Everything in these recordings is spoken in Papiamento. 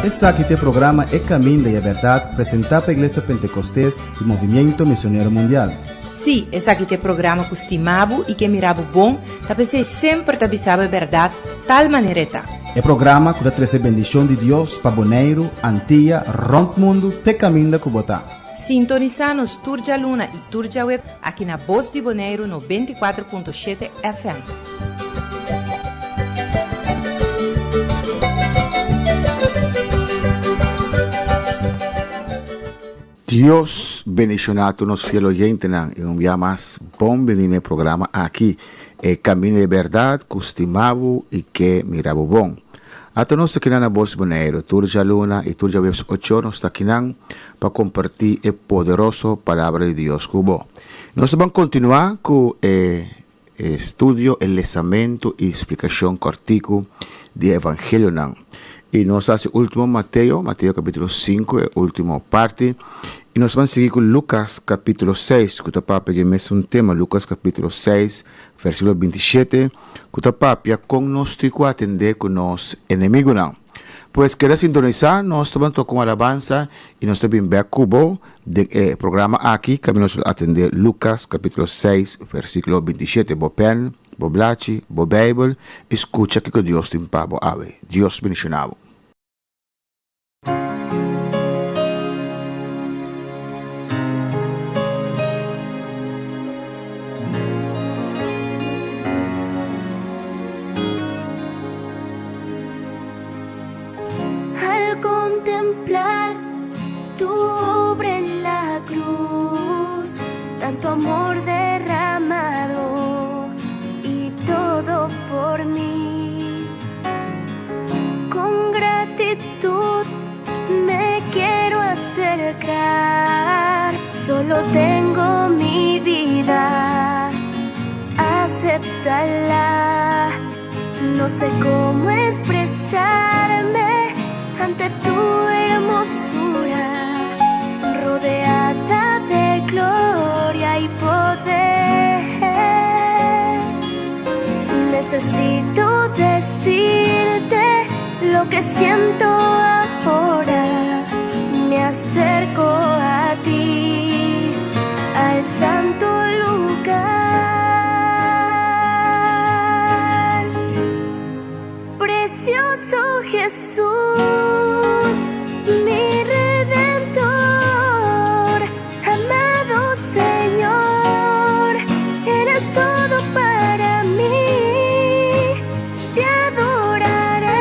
Esaki ta e programa E Caminda y e Berdad presenta pa Iglesia Pentecostes y Movimiento Misionero Mundial. Sí, esaki ta e programa ku stima bo i ke mira bo bon, ta p'esei semper ta bisa bo e bèrdat tal manera e ta. E programa ku ta trese bendishon di Dios pa Boneiru, Antia, rònt mundu te kaminda ku bo ta. Sintonisá nos tur djaluna i tur djaweb aki na Bos di Boneiru 94.7 FM. Dios bendiciona tur nos fiel oyentenan y un bia mas bon bini na e programa aki E Camino di Berdad cu stima bo y ke mira bo bon. Ata nos ta kinan na Bos Boneiru tur djaluna y tur djaweps ocho nos ta kinan pa comparti e poderoso Palabra di Dios cu bo. Nos ta ban continua cu e estudio, e lesamento y splicacion cortico di e Evangelionan. Y nos a haci ultimo Mateo, Mateo capitulo 5, e ultimo parti. Y nos ban sigui cu Lucas capitulo 6, cu ta papia di e mesun tema, Lucas capitulo 6, versiculo 27, cu ta papia con nos tin cu atende cu nos enemigunan. Pues keda sintonisa, nos ta ban toca un alabansa y nos ta bin bek cu bo den e programa aki caminda nos lo atende Lucas capitulo 6, versiculo 27. Bo pen, bo blachi, bo Bijbel y scucha kico Dios tin pa bo awe. Dios bendiciona bo. Al contemplar tu obra en la cruz, tanto amor derramado y todo por mí. Con gratitud me quiero acercar, solo tengo mi vida, acéptala. No sé cómo expresarme ante tu hermosura, rodeada de gloria y poder. Necesito decirte lo que siento ahora. Me acerco a ti, al santo lugar. Precioso Jesús, mi Redentor, amado Señor, eres todo para mí. Te adoraré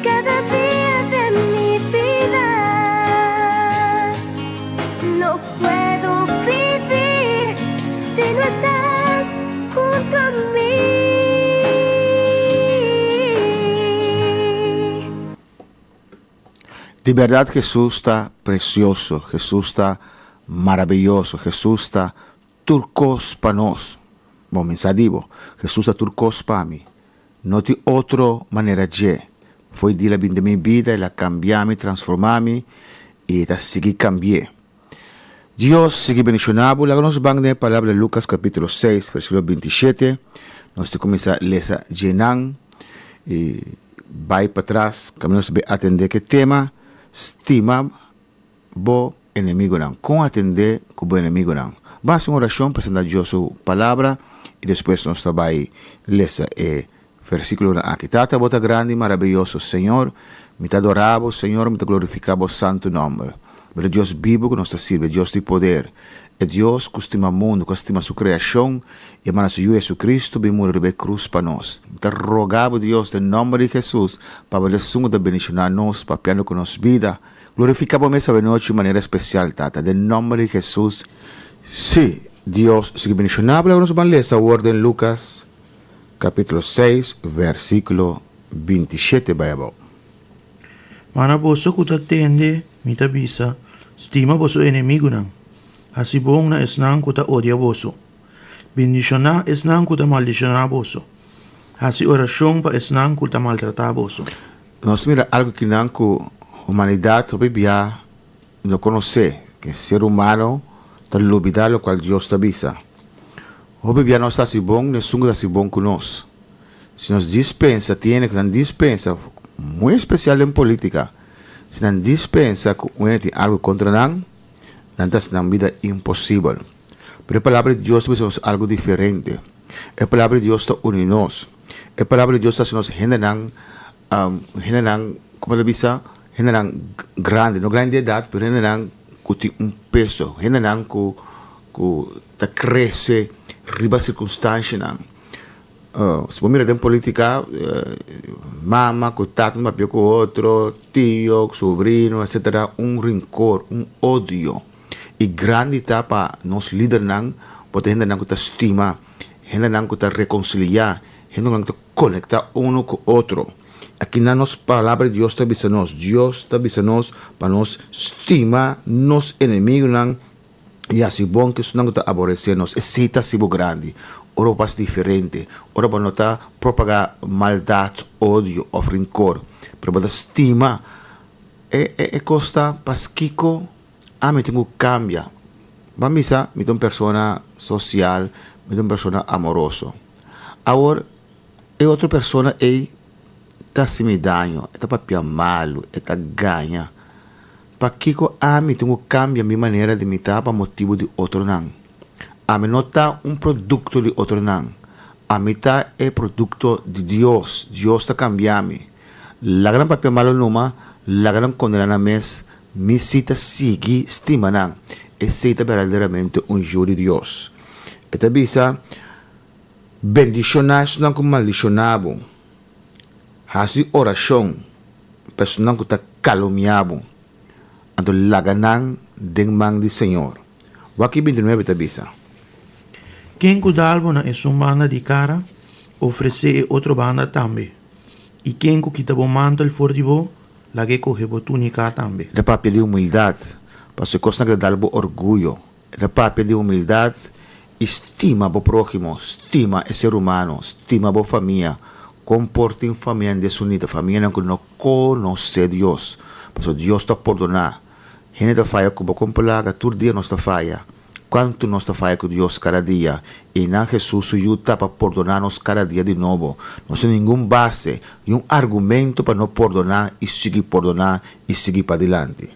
cada día de mi vida. No puedo vivir si no estás junto a mí. Di berdad Jesús ta precioso, Jesús ta maravilloso, Jesús ta tur cos pa nos. Bo mi sa di bo, Jesús ta tur cos pa mi. No tin otro manera dje. Fo'i di el a bin den mi bida, el a cambia mi, transforma mi y e ta sigui cambi'e. Dios sigui bendiciona bo. Laga nos ban den e palabra di Lucas capitulo 6 versiculo 27. Nos ta cuminsa lesa djenan y bay patras caminda nos ta bay atende ke tema stima bo enemigonan. Con atende cu bo enemigonan? Ban haci un oracion presenta Dios su palabra y despues nos ta bay lesa e versiculonan aki. Tata bo ta grandi y maraviyoso Señor, mi ta adora bo Señor, mi ta glorifica bo santo nomber. Bo ta Dios bibo cu nos ta sirbi, e Dios di poder, e Dios cu stima mundo, cu a stima su creacion y a manda su Yu Jesucristo bin muri riba e cruz pa nos. Mi ta roga bo Dios den nomber di Jesus pa bo ta esun cu ta bendiciona nos papiando cu nos bida. Glorifica bo mes awenochi manera especial Tata den nomber di Jesus. Sí, Dios sigui bendiciona bo. Laga nos ban lesa awor den Lucas capítulo 6 versículo 27 bai abou. Ma na boso ku ta tende, mi ta bisa, Stima boso enemigunan, hasi bon na esnan ku ta odia boso, bindishoná esnan ku ta maldishoná boso, hasi orashon pa esnan ku ta maltratá boso. Nos mira algu kinan ku humanidat hopi bia no konosé, ke ser humano ta lubidá lokual Dios ta bisa. Hopi bia nos ta hasi bon, nesun ku ta hasi bon ku nos. Si nos dispensa tiene ku nan dispensa, muy espesial den politika, si nan dispensa ku un hende tin algu kontra nan, nan ta hasi nan bida imposibel. Pero e Palabra di Dios ta bisa nos algu diferente. E Palabra di Dios ta uni nos. E Palabra di Dios ta hasi nos hendenan, hendenan, komo ta bisa, hendenan grandi, no grandi di edat, pero hendenan ku tin un peso, hendenan ku ku ta krese riba sirkunstanshanan. Si bo mira den politica mama cu tata no papia cu otro, tio, sobrino etcetera un rincor, un odio y grandi ta pa nos lidernan por ta hendenan cu ta stima, hendenan cu ta reconcilia, hendenan cu ta conecta uno cu otro. Akinan nos palabra di Dios ta bisa nos, Dios ta bisa nos pa nos stima nos enemigonan I hasi bon ku esnan ku ta aboresé nos. Esei ta hasi bo grandi. Ora bo pas diferente. Ora bo no ta propagá maldat, odio òf rinkor, pero bo ta stima. E e e kos ta paskiko ami tin ku kambia. Ban bisa mi ta un persona sosial, mi ta un persona amoroso. Awor e otro persona ei ta hasi mi daño, e ta papia malu, e ta gaña. Pakiko ami tin ku kambia mi manera di mi ta pa motibu di otronan? Ami no ta un produkto di otronan. Ami ta e produkto di Dios. Dios ta kambia mi. Laga nan papia malu numa, laga nan kondena nan mes, mi si ta sigui stima nan. Esei ta berdaderamente un yu di Dios. E ta bisa, Bendishoná esnan ku maldishoná bo. Hasi orashon pa esnan ku ta kalumia bo, anto laga nan den man di Señor. Wak i bintinuebe ta bisa. Ken ku dal bo na esun banda di kara, ofresé e otro banda tambe, i ken ku kita bo mantel for di bo, lag'é kohe bo túnika tambe. E ta papia di humildat, pasobra e kosnan ku ta dal bo orguyo. E ta papia di humildat i stima bo próhimo, stima e ser humano, stima bo famia. Kon por tin famianan desunida, famianan ku no konosé Dios? Pasobra Dios ta pordoná. Hende ta faya ku bo kon plaga, tur dia nos ta faya. Kuantu nos ta faya ku Dios kada dia? I nan Hesus su Yu ta pa pordoná nos kada dia di nobo. No tin ningun base, ni un argumento pa no pordoná i sigui pordoná i sigui padilanti.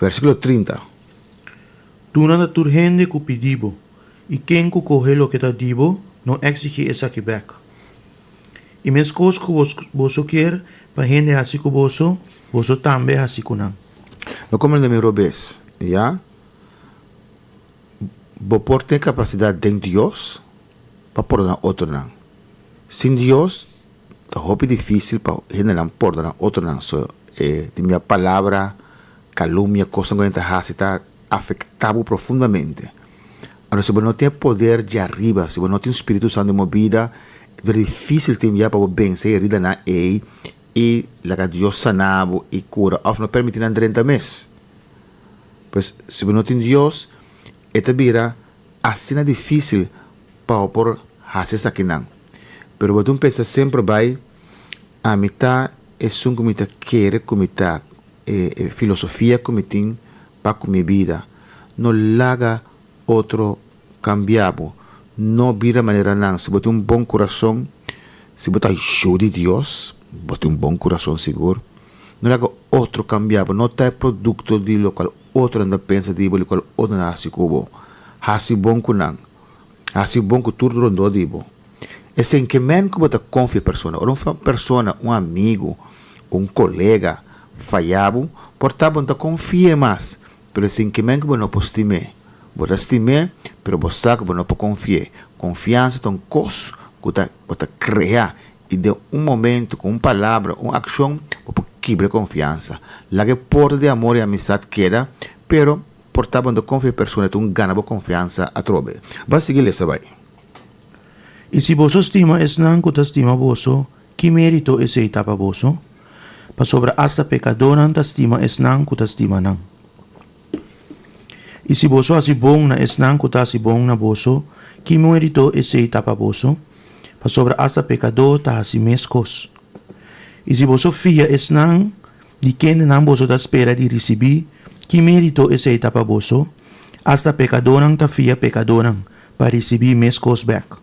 Versíkulo 30. Duna na tur hende ku pidi bo, i ken ku kohe loke ta di bo, no eksigí esaki bèk. I meskos ku boso kier pa hende hasi ku boso, boso tambe hasi ku nan. No komprende mi robes, ya? Bo por tin kapasidat den Dios pa pordoná otronan. Sin Dios, Ta hopi dificil pa hendenan pordona otronan so e di mia palabra calumnia cosnan cu nan ta haci ta afecta bo profundamente. Anto si bo no tin e poder dje ariba si bo no tin Spiritu Santo den bo bida e ta dificil tin bia pa bo vence e heridanan ey y laga Dios sana bo y cura of no permiti nan drenta mes. Pues si bo no tin Dios e ta bira asina dificil pa bo por hasi esakinan. Pero bo tin pensa semper bai, ami ta esun ku mi ta kere ku mi ta, e e filosofia ku mi tin pa ku mi bida. No laga otro kambia bo, no bira manera nan. Si bo tin un bon kurason, si bo ta yu di Dios, bo tin un bon kurason sigur, no laga otro kambia bo, no ta e produkto di lokual otronan ta pensa di bo, lokual otronan ta hasi ku bo. Hasi bon ku nan. Hasi bon ku tur rondó di bo. Esei ke men ku bo ta konfia e persona. Ora un persona, un amigu, un kolega faya bo, por ta bo no ta konfi'é mas, pero esei ke men ku bo no por stim'é. Bo ta stim'é, pero bo sa ku bo no por konfi'é. Konfiansa ta un kos ku ta bo ta krea i den un momentu ku un palabra, un akshon bo por kibra e konfiansa. Laga e porta di amor i amistat keda, pero Por ta bo no ta konfia e persona ta un gana bo konfiansa atrobe. Ba sigui lesa bai. I si boso stima esnan ku ta stima boso, ki mérito esei ta pa boso? Pasobra asta pekadónan ta stima esnan ku ta stima nan. I si boso hasi bon na esnan ku ta hasi bon na boso, ki mérito esei ta pa boso? Pasobra asta pekadó ta hasi meskos. I si boso fia esnan Di kendenan boso ta spera di risibí? Ki mérito esei ta pa boso? Asta pekadónan ta fia pekadónan pa risibí meskos bèk.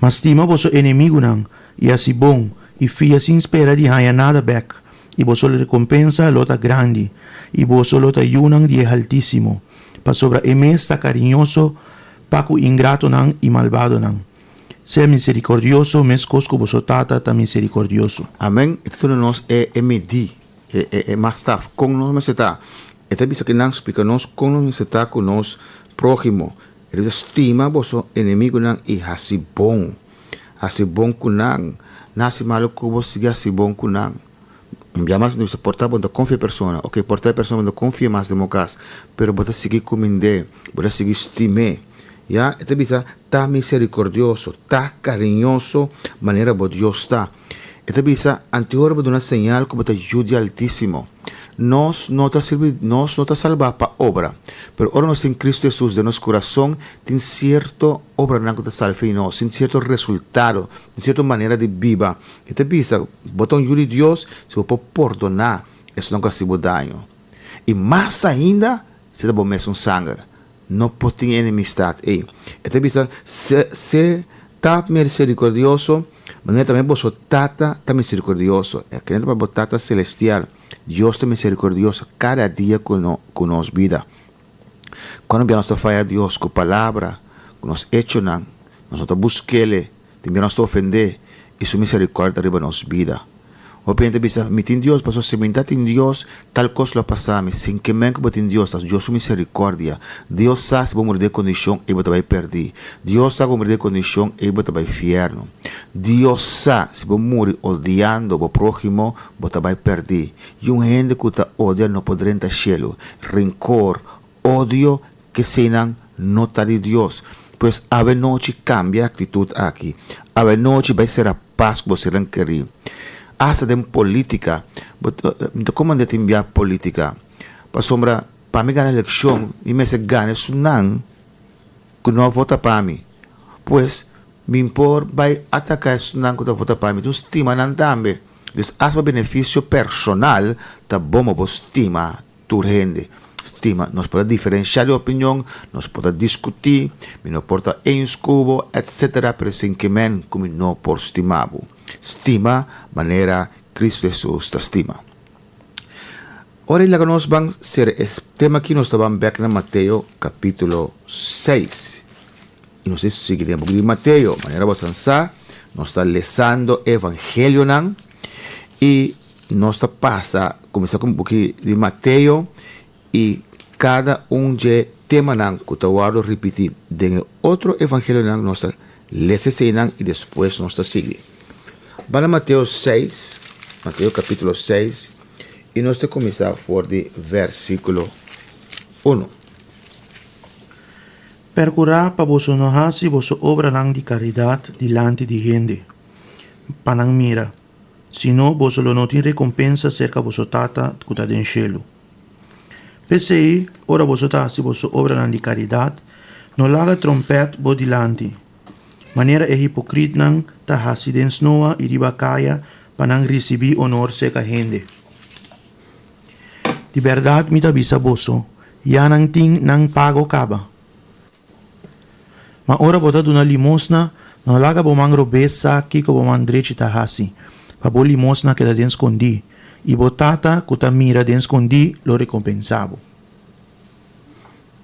Ma stima boso enemigunan, i hasi bon, i fia sin spera di haña nada bèk, i boso rekompensa lo ta grandi, i boso lo ta yunan di e Haltísimo, pasobra e mes ta kariñoso pa ku ingratonan i malbadonan. Sea miserikordioso meskos ku boso Tata ta miserikordioso. Amen. E ta duna nos e e midí, e e e mastaf, kon nos mester ta. E ta bisa kinan splika nos kon nos mester ta ku nos próhimo. E ta bisa stima boso enemigunan i hasi bon. Hasi bon ku nan. No hasi malu ku bo, sigui hasi bon ku nan. Un bia mas bo ta bisa por ta bo no ta konfia e persona. Oke, por ta e persona bo no ta konfia mas den bo kas, pero bo ta sigui kumind'é, bo ta sigui stim'é. Ya, e ta bisa, Ta miserikordioso, ta kariñoso manera bo Dios ta. E ta bisa, Anteora bo duna señal ku bo ta yu di Altísimo. Nos no ta sirbi, nos no ta salbá pa obra, pero ora nos tin Kristu Hesus den nos kurason, tin sierto obranan ku ta sali for di nos, tin sierto resultado, tin sierto manera di biba. E ta bisa, Bo ta un yu di Dios si bo por pordoná esnan ku a hasi bo daño. I mas ainda si ta bo mesun sanger. No por tin enemistad ei. E ta bisa, Se, se ta misericordioso, manera tambe boso Tata ta misericordioso. E kende ta pa bo Tata Celestial. Dios ta misericordioso cada dia cu no, cu nos bida. Cuando bia nos ta faya Dios cu palabra, cu nos echonan, nos no ta busquele, tin bia nos ta ofende, i su misericordia ta riba nos bida. Hopi hende ta bisa, Mi tin Dios, pasobra si mi ta tin Dios, tal kos lo a pasa mi. Sin ke men ku bo tin Dios, ta Dios su misericordia. Dios sa si bo muri den kondishon ei bo ta bai pèrdí. Dios sa ku bo muri den kondishon ei bo ta bai fièrnu. Dios sa si bo muri odiando bo próhimo, bo ta bai pèrdí. I un hende ku ta odia no por drenta shelu. Renkor, odio, keseinan no ta di Dios. Pues awenochi kambia e aktitut aki. Awenochi bai sera pas ku bo sernan kerí. Asta den polítika, bo ta mi ta komand'é tin bia polítika, pasobra pa mi gana elekshon mi mester gana esunnan ku no a vota pa mi. Pues mi por bai ataká esunnan ku ta vota pa mi, mi tin stima nan tambe. Dus asta pa benefisio personal ta bon pa bo stima Tur hende stima. Nos por ta diferenciá di opinion, nos por ta discutí, mi no por ta eens cu bo, etc. Pero sin ke men cu mi no por stima bo. Stima manera Cristo Jesus ta stima. Ora i laga nos ban cera e tema aki, nos ta ban bek na Mateo capítulo 6. I nos ta sigui den buki di Mateo. Manera bo san sa, nos ta lesando e evangelionan i Nos ta pasa kuminsá ku buki di Mateo i kada un dje temanan ku ta wòrdu ripití den e otro evangelionan nos ta lesa eseinan i despues nos ta sigui. Ban na Mateo seis, Mateo kapítulo seis i nos ta kuminsá for di vèrsikulo unu. Perkurá pa boso no hasi boso obranan di karidat dilanti di hende, pa nan mira. Si no, boso lo no tin rekompensa serka boso Tata ku ta den shelu. P'esei, ora boso ta hasi boso obranan di karidat, no laga trompèt bo dilanti, manera e hipokritnan ta hasi den snoa i riba kaya pa nan risibí onor serka hende. Di bèrdat mi ta bisa boso, ya nan tin nan pago kaba. Ma ora bo ta duna limosna, no laga bo man robes sa kiko bo man drechi ta hasi, pa bo limosna keda den skondí, i bo Tata ku ta mira den skondí lo rekompensá bo.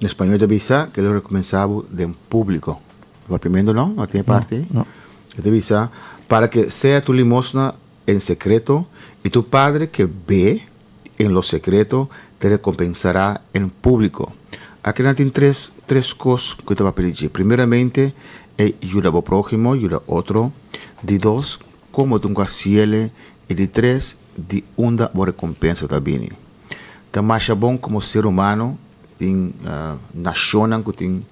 Na spañol ta bisa ke lo rekompensá bo den públiko. Papiamentu no? No tin e parti ei? No. E ta bisa, Para ke sea tu limosna en sekreto, i tu Padre ke be en lo secreto te recompensará en público. Akinan tin tres, tres cos cu ta papia di dje. Primeramente, e yuda bo próhimo, yuda otro. Di dos, como ta un haciele. I di tres, di unda bo recompensa ta bini. Ta masha bon como ser humano tin nacionnan cu tin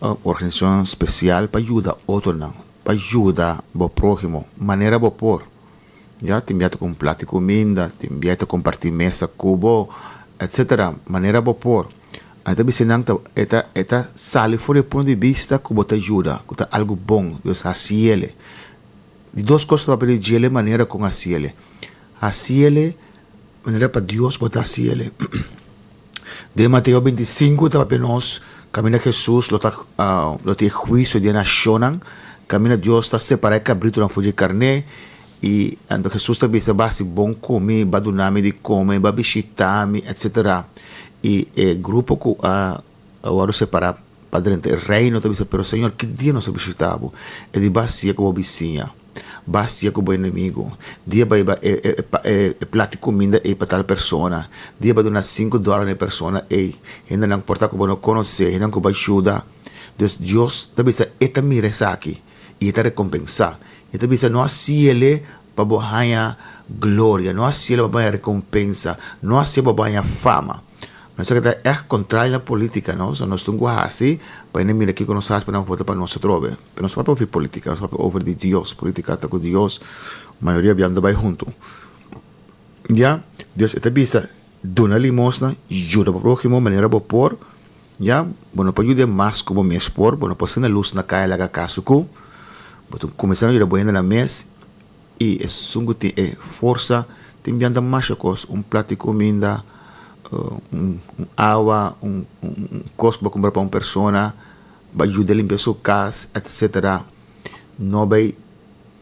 organisacionnan special pa yuda otronan, pa yuda bo próhimo manera bo por. Ya, tin bia ta ku un plat di kuminda, tin bia ta kompartí mesa ku bo, etsetera, manera bo por. Anto ta bisa nan ta e ta e ta sali for di e punto di bista ku bo ta yuda, ku ta algu bon, dus hasiele. Di dos kos ta papia di djele manera kon hasiele. Hasiele manera pa Dios bo ta hasiele. Den Mateo 25 ta papia nos kaminda Hesus lo ta lo tin e huisio di e nashonnan. Kaminda Dios ta separá e kabritunan for di e karné, i anto Hesus ta bisa, Bo a hasi bon ku mi, bo a duna mi di kome, bo a bishitá mi, etsetera. I e grupo ku a wòrdu separá pa drenta e reino ta bisa, Pero Señor, ki dia nos a bishitá bo? E di, Bo a hasié ku bo bisiña, bo a hasié ku bo enemigu. Dia bo a hiba e plat di kuminda ei pa tal persona, dia bo a duna sinku dòler na e persona ei, hendenan ku por ta ku bo no konosé, hendenan ku bo a yuda. Dus Dios ta bisa e ta mira esaki i e ta rekompensá. E ta bisa no hasiele pa bo haña gloria, no hasiele pa bo haña rekompensa, no hasié pa bo haña fama. Nos ta keda ègt kontrario na polítika, no? So nos tin ku hasi pa hende mira kiko nos hasi pa nan vota pa nos atrobe. Pero nos papia over polítika, nos papia over di Dios. Polítika ta ku Dios, mayoria biaha no ta bai huntu. Ya, Dios e ta bisa duna limosna, yuda bo próhimo manera bo por. Ya, bo no por yuda mas ku bo mes por, bo no por sende lus na kaya laga kaso ku bo ta kuminsá na yuda bo hende na mes i esun ku tin e forsa tin bianta masha kos, un plat di kuminda, un awa, un kos ku bo a kumpra pa un persona, bo a yuda limpia su kas, etsetera. No bai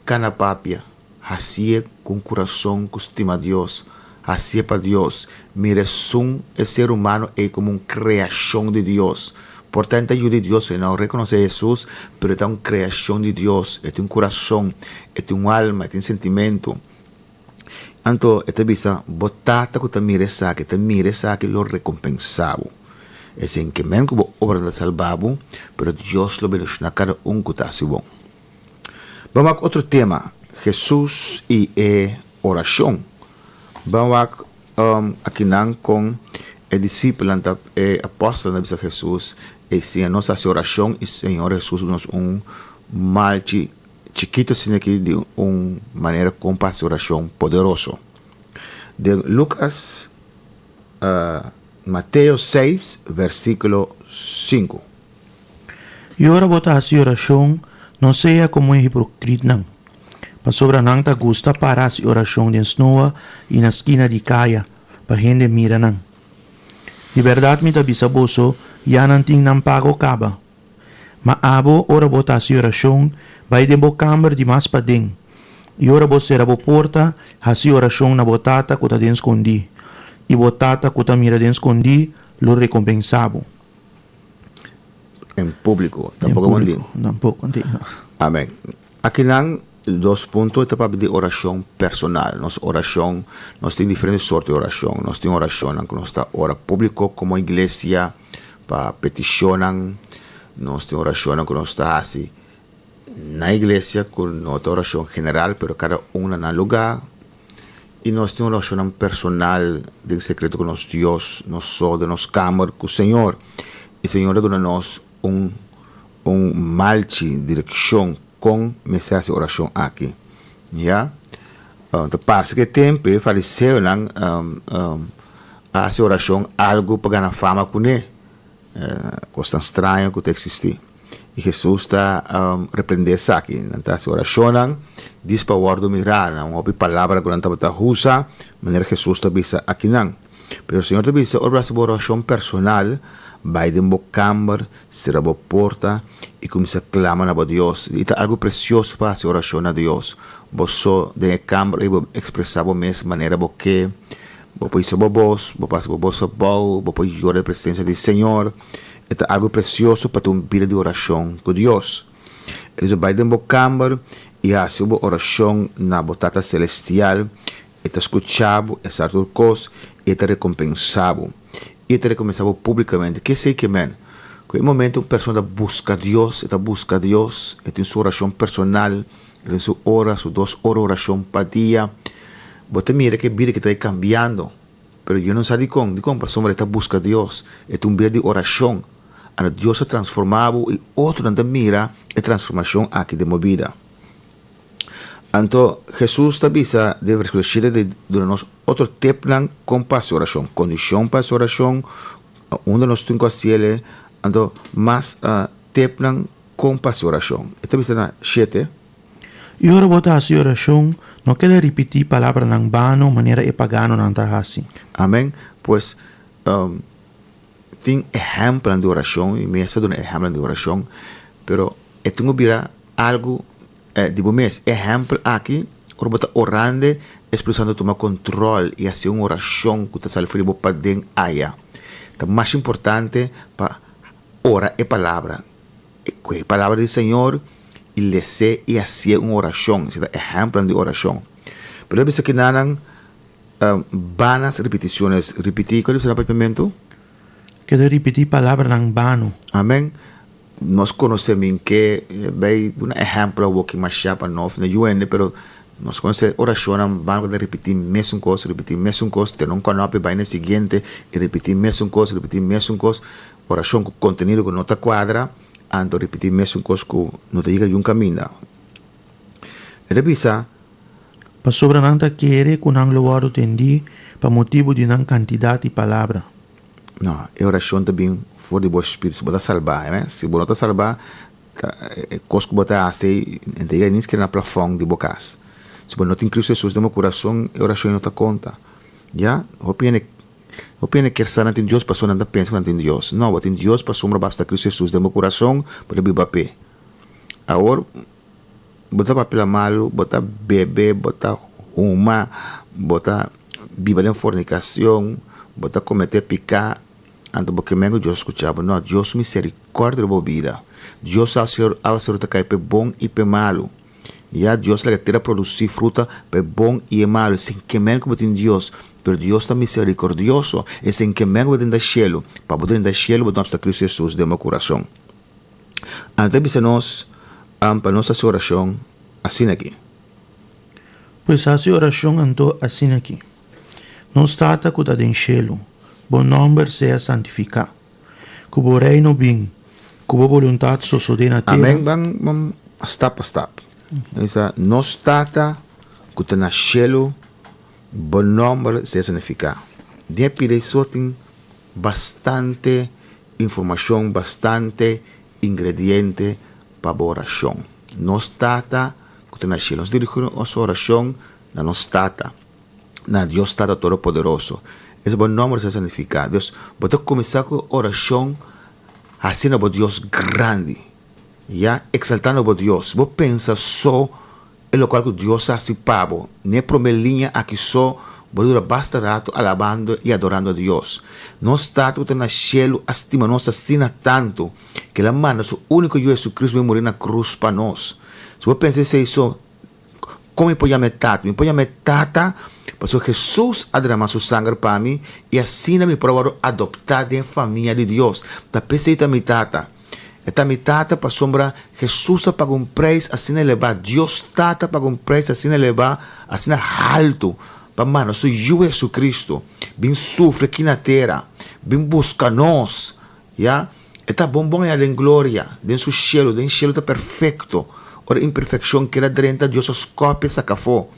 kana papia. Hasié ku un kurason ku stima Dios. Hasié pa Dios. Mira esun e ser humano ei komo un kreashon di Dios. Por ta e ta yu di Dios, e no rekonosé Hesus, pero e ta un kreashon di Dios. E tin un kurason, e tin un alma, e tin sentimentu. Anto e ta bisa, Bo Tata ku ta mira esaki, ta mira esaki lo rekompensá bo. Esei ke men ku bo obranan ta salba bo, pero Dios lo bendishoná kada un ku ta hasi bon. Ban wak otro tema, Hesus i e orashon. Ban wak akinan kon e disipelnan ta, e apòstelnan ta bisa Hesus, e siña nos hasi orashon i Señor Hesus duna nos un malchi chikitu asina aki di un manera kon pa hasi orashon poderoso. Den Lukas, Mateo seis versíkulo sinku. I ora bo ta hasi orashon, no sea komo e hipokritnan, pasobra nan ta gusta para hasi orashon den snoa i na skina di kaya, pa hende mira nan. Di bèrdat mi ta bisa boso, ya nan tin nan pago kaba. Ma abo, ora bo ta hasi orashon, bai den bo kamber di mas paden, i ora bo sera bo porta, hasi orashon na bo Tata ku ta den skondí, i bo Tata ku ta mira den skondí lo rekompensá bo. En públiko, tampoco bon di. Tampoco di. Amén. Akinan dos punto ta papia di orashon personal. Nos orashon, nos tin diferente sorto di orashon. Nos tin orashonnan ku nos ta ora públiko komo iglesia pa petishonnan. Nos tin orashonnan ku nos ta hasi na iglesia ku no ta orashon general pero kada un na nan lugá. I nos tin orashonnan personal den sekreto ku nos Dios, nos so den nos kamer ku Señor. I Señor a duna nos un un malchi direkshon kon mester hasi orashon aki. Ya. Ta parse ku e tempu e fariseonan a hasi orashon algu pa gana fama kuné. Kosnan straño ku ta eksistí. I Hesus ta reprendé esaki. Nan ta hasi orashonnan dis pa wòrdu mirá. Nan hopi palabra ku nan tabata usa, manera Hesus ta bisa akinan. Pero Señor ta bisa, ora bo hasi bo orashon personal, bai den bo kamber, sera bo porta i kuminsá klama na bo Dios. I ta algu presioso pa hasi orashon na Dios. Bo so den e kamber ei bo ekspresá bo mes manera bo ke. Bo por hisa bo bos, bo por hasi bo bos abou, bo por yora den presensia di Señor. E ta algu presioso pa tin un bida di orashon ku Dios. E dice, Bai den bo kamber i hasi bo orashon na bo Tata Selestial. E ta skucha bo, e sa tur kos, i e ta rekompensá bo. I e ta rekompensá bo públikamente. Ke esei ke men? Ku e momento un persona ta buska Dios, e ta buska Dios, e tin su orashon personal, e tin su ora, su dos ora orashon pa dia, bo ta mira ku e bida ke ta bai kambiando. Pero yo no sa dikon. Dikon? Pasobra e ta buska Dios. E ta un bida di orashon. Anto Dios ta transformá bo i otronan ta mira e transformashon aki den bo bida. Anto Hesus ta bisa den versíkulo shete di duna nos otro tepnan kon pa hasi orashon, kondishon pa hasi orashon, unda nos tin ku hasiel, anto mas tepnan kon pa hasi orashon. E ta bisa na shete. I ora bo ta hasi orashon, no keda ripití palabranan bano manera e paganonan ta hasi. Amen. Pues, tin ehèmpelnan di orashon, i mi a sa duna ehèmpelnan di orashon, pero e tin ku bira. algu di bo mes. Ehèmpel aki, ora bo ta orando, e Spiritu Santu tuma kontròl i hasi un orashon ku ta sali for di bo paden aya. Ta mas importante pa ora e palabra. Ku e palabra di Señor i les'é i hasié un orashon. Esei ta ehèmpelnan di orashon. Pero ta bisa kinanan vanas repeticiones. Ripití, kua ta bisa na papiamentu? Keda ripití palabranan bano. Amen. Nos konosé min ke bay duna ehèmpel awor ki mashá pa nos na yuende, pero nos konosé orashonnan bano ku ta ripití mesun kos, ripití mesun kos, tene un kònòp i bai na e siguiente i ripití mesun kos, ripití mesun kos. Orashon ku kontenido ku no ta kuadra, anto ripití mesun kos ku no ta yega yun kaminda. E ta bisa. Pasobra nan ta kere ku nan lo wòrdu tendí pa motibu di nan kantidat di palabra. No, e orashon ta bin for di bo spiritu. Si bo ta salbá, amen. Si bo no ta salbá, ta e kos ku bo ta hasi no ta yega ni sikiera na plafòn di bo kas. Si bo no tin Kristu Hesus den bo kurason, e orashon no ta konta. Ya, hopi hende, hopi hende kier sa nan tin Dios pasobra nan ta pensa ku nan tin Dios. No, bo tin Dios pasobra bo a aseptá Kristu Hesus den bo kurason, bo ta biba p'e. Awor, bo ta papia malu, bo ta bebe, bo ta huma, bo ta biba den fornicacion, bo ta comete pica, anto bo ke men cu Dios scucha bo. No, Dios su misericordia riba bo bida. Dios su awaceru ta cay p'e bon y p'e malu. Ya, Dios laga tera produci fruta p'e bon y e malu. Esei ke men cu bo tin Dios, pero Dios ta misericordioso. Esei ke men cu bo tin ta cielo. Pa bo drenta cielo bo ta Cristo Jesus den bo curason. Anto ta bisa nos pa nos hasi orashon asina aki. Pues hasi orashon anto asina aki, Nos Tata ku ta den shelu, bo nòmber sea santifiká. Ku bo Reino bin. Ku bo boluntat sosodé na tera. Amen. Ban ban stap pa stap. Bisa, Nos Tata ku ta na shelu, bo nòmber sea santifiká. Den e pida esor tin bastante informashon, bastante ingrediente pa bo orashon. Nos Tata ku ta na shelu. Nos dirigí nos orashon na nos Tata, na Dios Tata Todopoderoso. Esei bo nòmber ta santifiká. Dios, bo ta kuminsá ku orashon hasiendo bo Dios grandi, ya, eksaltando bo Dios. Bo pensa so E lokual ku Dios a hasi pa bo. N'e promé liña aki so bo dura basta ratu alabando i adorando Dios. Nos Tata ku ta na shelu a stima nos asina tantu ku el a manda su úniko Yu Hesukristu bin muri na krus pa nos. Si bo pensa esei so, kon mi por yama e Tata? Mi por yama e Tata pasobra Hesus a derama su sanger pa mi i asina mi por a wòrdu adoptá den e famia di Dios. Ta p'esei ta mi Tata. E ta mi Tata pasobra Hesus a paga un preis asina elebá, Dios Tata a paga un preis asina elebá, asina haltu, pa manda su Yu Hesukristu bin sufri aki na tera, bin buska nos, ya. E ta bon bon allá den gloria, den su shelu, den shelu ta perfekto. Ora imperfekshon keda drenta, Dios a skòpia saka afó.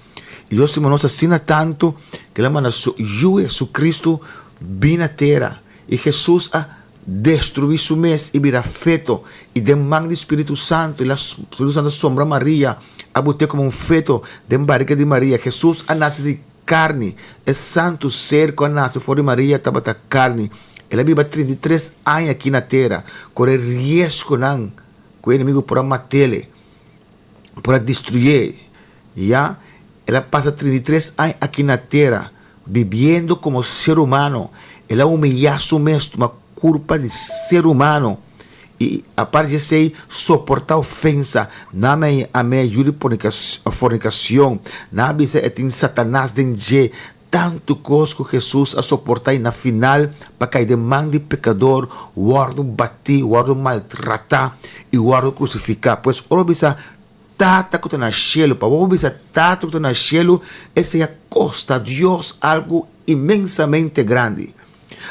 I Dios stima nos asina tantu ku el a manda su Yu Hesukristu bin na tera. I Hesus a destruí su mes i bira feto, i den man di Spiritu Santu, i la Spiritu Santu a sombra Maria, a but'é komo un feto den barika di Maria. Hesus a nase di karni, e santu ser ku a nase for di Maria tabata karni. El a biba 33 aña aki na tera, kore riesgonan ku e enemigu por a mat'el, por a destruyé. Ya, el a pasa 33 aña aki na tera, Bibiendo komo ser humano, el a humiyá su mes, tuma kurpa di ser humano i aparte di esei soportá ofensa. Nan a am'é yu di fornikashon, nan a bisa e tin Satanas den dje. Tantu kos ku Hesus a soportá i na final pa kai den man di pekador, wòrdu batí, wòrdu maltratá i wòrdu krusifiká. Pues ora bo bisa Tata ku ta na shelu, pa bo bisa Tata ku ta na shelu, esei a kosta Dios algu inmensamente grandi.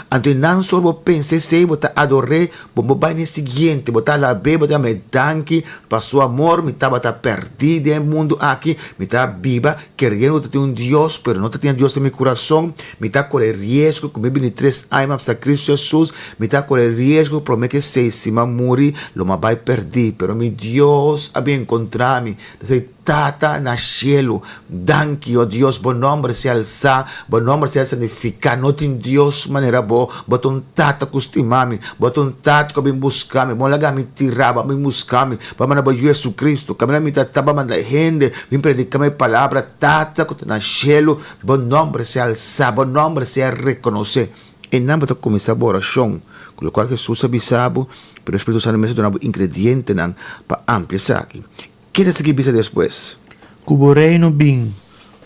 Anto e nan sor bo pensa esei, bo ta ador'é, bo bo bai na e siguiente, bo ta alab'é, bo ta yam'é danki pa su amor, mi tabata pèrdí den e mundu aki, mi ta biba keriendo ku ta tin un Dios, pero no ta tin e Dios den mi kurason, mi ta kore riesgo ku mi bini tres aña mi a pasa Kristu Hesus, Mi ta kore riesgo prome ke sei si m'a muri lo m'a bai perdí, pero mi Dios a bin enkontrá mi. Ta esei. Tata na shelu, danki, o Dios, bo nòmber sea alsá, bo nòmber sea santifiká. No tin Dios manera bo. Bo ta un Tata ku stima mi, bo ta un Tata ku a bin buska mi. Bo no laga mi tirá, bo a bin buska mi. Bo a manda bo Yu Jesucristo. Kaminda mi ta ta, bo a manda hende bin prediká mi palabra. Tata ku ta na shelu, bo nòmber sea alsá, bo nòmber sea rekonosé. Einan bo ta kuminsá bo orashon ku lokual Hesus a bisa bo, pero e Spiritu Santu mester duna bo ingredientenan pa amplia esaki. Ke ta sigui bisa despues? Ku bo Reino bin,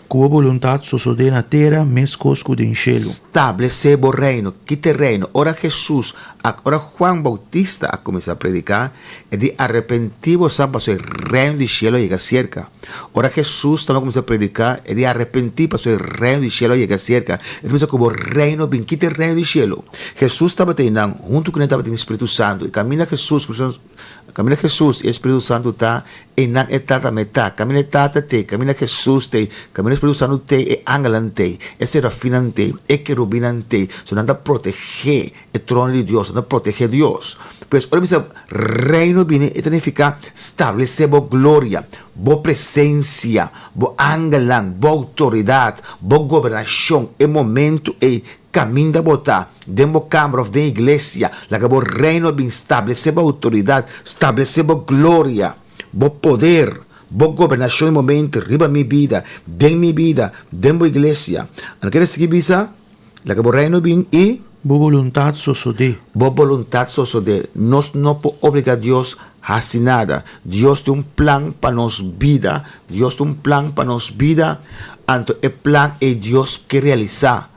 ku bo boluntat sosodé na tera meskos ku den shelu. Stablesé bo Reino. Ki ta e Reino? Ora Hesus a ora Juan Boutista a kuminsá prediká, e di, Arepentí bosan pasobra e Reino di shelu a yega serka. Ora Hesus tabata kuminsá prediká, e di, Arepentí pasobra e Reino di shelu a yega serka. E ta bisa ku bo Reino bin. Ki ta e Reino di shelu? Hesus tabata einan, huntu ku nan tabatin Spiritu Santu. I kaminda Hesus Kaminda Hesus i e Spiritu Santu ta, einan e Tata me ta. Kaminda e Tata t'ei, kaminda Hesus t'ei, kaminda e Spiritu Santu t'ei, e angelnan t'ei, e serafinnan t'ei, e kerubinan t'ei. So nan ta protegé e trono di Dios, nan ta protegé Dios. Pues ora bisa Reino bini, e ta nifiká stablesé bo gloria, bo presensia, bo angelnan, bo outoridat, bo gobernashon, e momentu ei Kaminda bo ta, den bo kamber òf den iglesia, laga bo Reino bin stablesé bo outoridat, stablesé bo gloria, bo poder, bo gobernashon e momento riba mi bida, den mi bida, den bo iglesia. Ano kere sigui bisa, Laga bo Reino bin i. Bo boluntat sosodé. Bo boluntat sosodé. Nos no por obligá Dios hasi nada. Dios tin un plan pa nos bida. Dios tin un plan pa nos bida, anto e plan ei Dios ke realisá.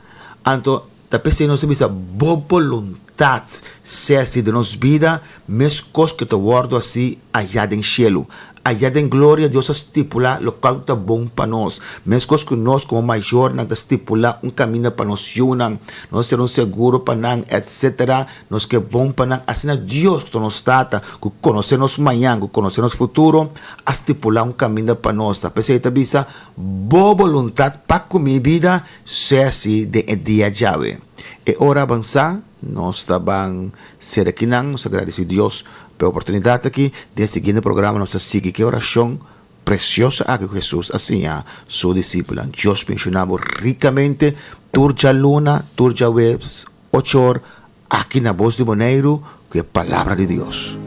Anto ta p'esei nos ta bisa, Bo boluntat sea hasi den nos bida meskos ku ta wòrdu hasi ayá den shelu. Ayá den gloria Dios a stipulá lokual ku ta bon pa nos. Meskos ku nos komo mayornan ta stipulá un kaminda pa nos yunan, nos ta sera un seguro pa nan, etsetera, nos ke bon pa nan, asina Dios ku ta nos Tata, ku konosé nos mañan, ku konosé nos futuro, a stipulá un kaminda pa nos. Ta p'esei ta bisa, Bo boluntat pa ku mi bida Sea si den e dia djawe. E ora abansá, nos ta ban sera kinan. Nos ta gradisí Dios pa e oportunidat aki. Den e siguiente programa nos ta sigui ku e orashon presioso aki ku Hesus a siña su disipelnan. Dios benshoná bo rikamente tur djaluna, tur djaweps, ocho or, aki na Bos di Boneiru ku e Palabra di Dios.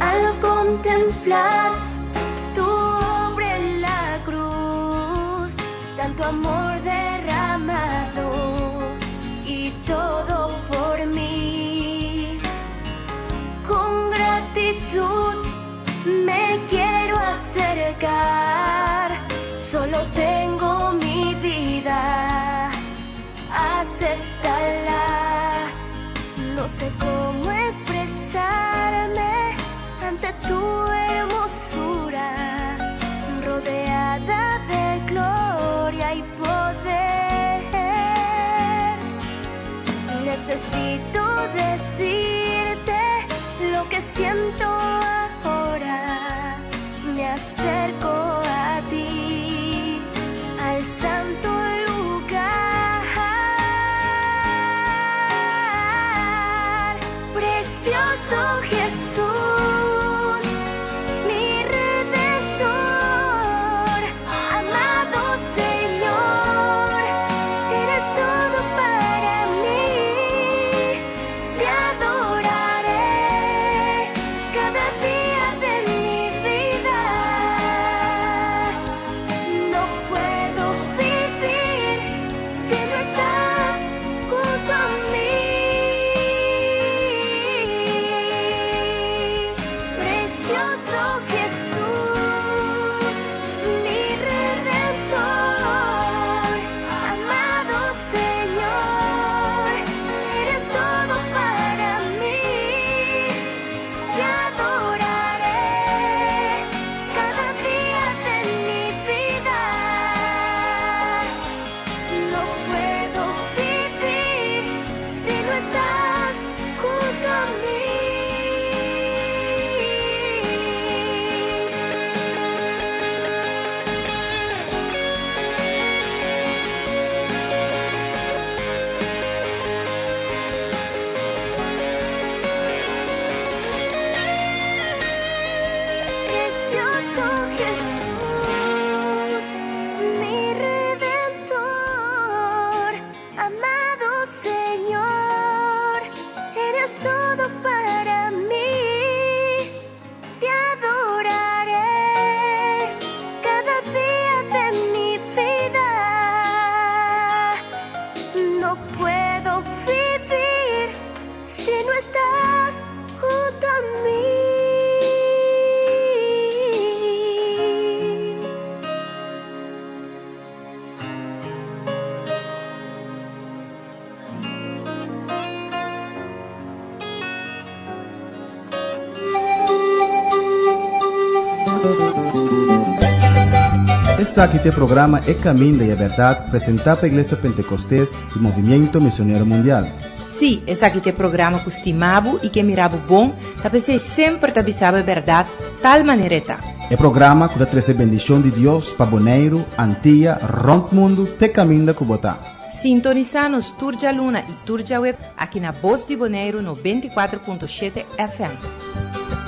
Al contemplar tu obra en la cruz, tanto amor derramado y todo por mí. Con gratitud me quiero acercar, solo tengo mi vida, acéptala. No sé cómo expresarme ante tu hermosura, rodeada de gloria y poder. Necesito decirte lo que siento ahora. Me acerco a ti, al santo lugar. Precioso Jesús, mi Redentor, amado Señor, eres todo para mí. Te adoraré cada día de mi vida. Esaki ta e programa E Caminda y e Berdad presenta pa Iglesia Pentecostes y Movimiento Misionero Mundial. Sí, esaki ta e programa ku stima bo i ke mira bo bon, ta p'esei semper ta bisa bo e bèrdat tal manera e ta. E programa ku ta trese bendishon di Dios pa Boneiru, Antia, rònt mundu te kaminda ku bo ta. Sintonisá nos tur djaluna i tur djaweb aki na Bos di Boneiru 94.7 FM.